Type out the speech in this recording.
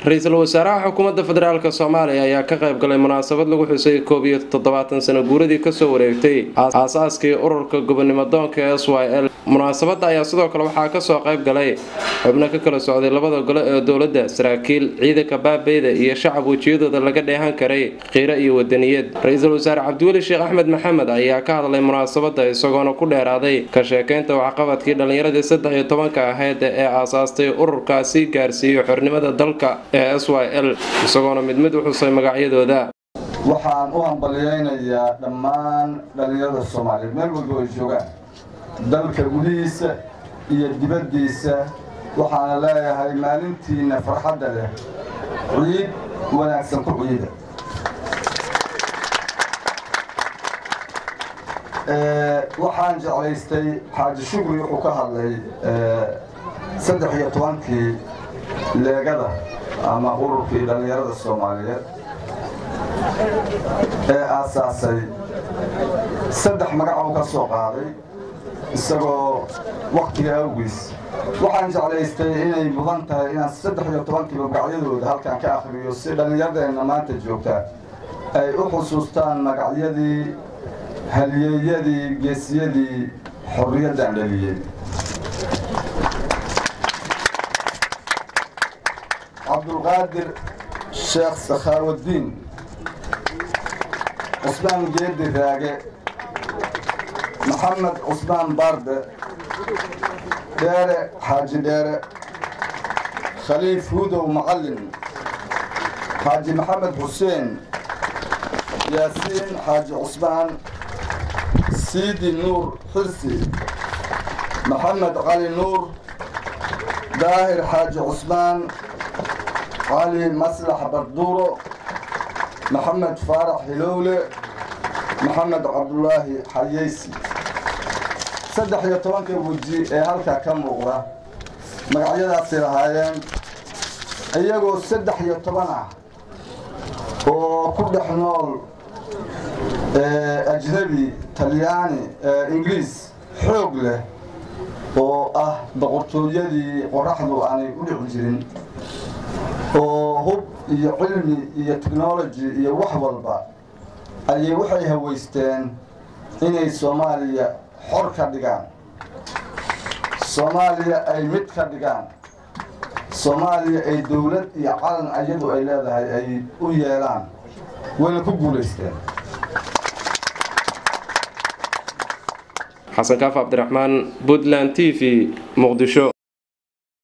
Ra-iisul wasaaraha xukuumadda federaalka Soomaaliya ayaa ka qayb galay munaasabad lagu xusay 71 sano guuradii kasoo wareegtay aasaaskii ururka gobonimo doonka SYL. Munaasabadda ayaa sidoo kale waxaa kasoo qayb galay xubno ka kala socday labada gole ee dowladda, saraakiil ciidanka baabeyda iyo shacab wejiyadooda laga dheehan karay qiiro iyo wadaniyad. Ra-iisul wasaare Cabdiweli Sheekh Axmed Maxamed ayaa ka hadlay munaasabadda, isagoona ku dheeraaday ka sheekeynta waxqabadkii dhallinyaradii 13-ka ahayd ee aasaastay ururkaasi gaarsiiyo xornimada dalka ee SYL, isagoona mid mid u xusay magacyadooda. Waxaan u hambalyaynayaa dhammaan dhallinyarada Soomaaliyeed meel walba ay joogaan, dalka gudihiisa iyo dibaddiisa. Waxaana leeyahay maalintiinna farxadda leh ciid wanaagsan ku ciida. Waxaan jeclaystay Xaaji Shukri wuxuu ka hadlay 13-kii leegada ama ururkii dhallinyarada Soomaaliyeed ee aasaasay. Saddex magac uu ka soo qaaday isagoo wakhtiga awgiis. Waxaan jeclaystay inay mudan tahay inaan 13-kiiba magacyadooda halkan ka akhriyo, si dhallinyaradeenna maanta joogta ay u xusuustaan magacyadii halyeeyadii geesiyadii xorriyaddan dhaliyey. Cabdulqaadir Sheekh Sakhaawaddiin, Cusmaan Geedi Raage, Maxamed Cusmaan Baarde, Dheere Xaaji Dheere, Khaliif Hudow Macallin, Xaaji Maxamed Xuseen, Yaasiin Xaaji Cusmaan, Siidi Nuur Xirsi, Maxamed Cali Nuur, Daahir Xaaji Cusmaan, Cali Maslax Barduuro, Maxamed Faarax Hilowle, Maxamed Cabdulaahi Xayeysi. 13-ka weji ee halkaa ka muuqda magacyadaasay lahaayeen, iyagoo 13 ah oo ku dhex nool ajnabi, Talyaani, Ingiriis xoog leh oo ah boqortooyadii qoraxdu aanay u dhici jirin, oo hub iyo cilmi iyo technology iyo wax walba ayay waxay haweysteen inay Soomaaliya xor ka dhigaan, Soomaaliya ay mid ka dhigaan, Soomaaliya ay dowlad iyo calan ayadu ay leedahay ay u yeelaan. Wayna ku guulaysteen. Xasan Kaaf Cabdiraxmaan, Puntland TV, Muqdisho.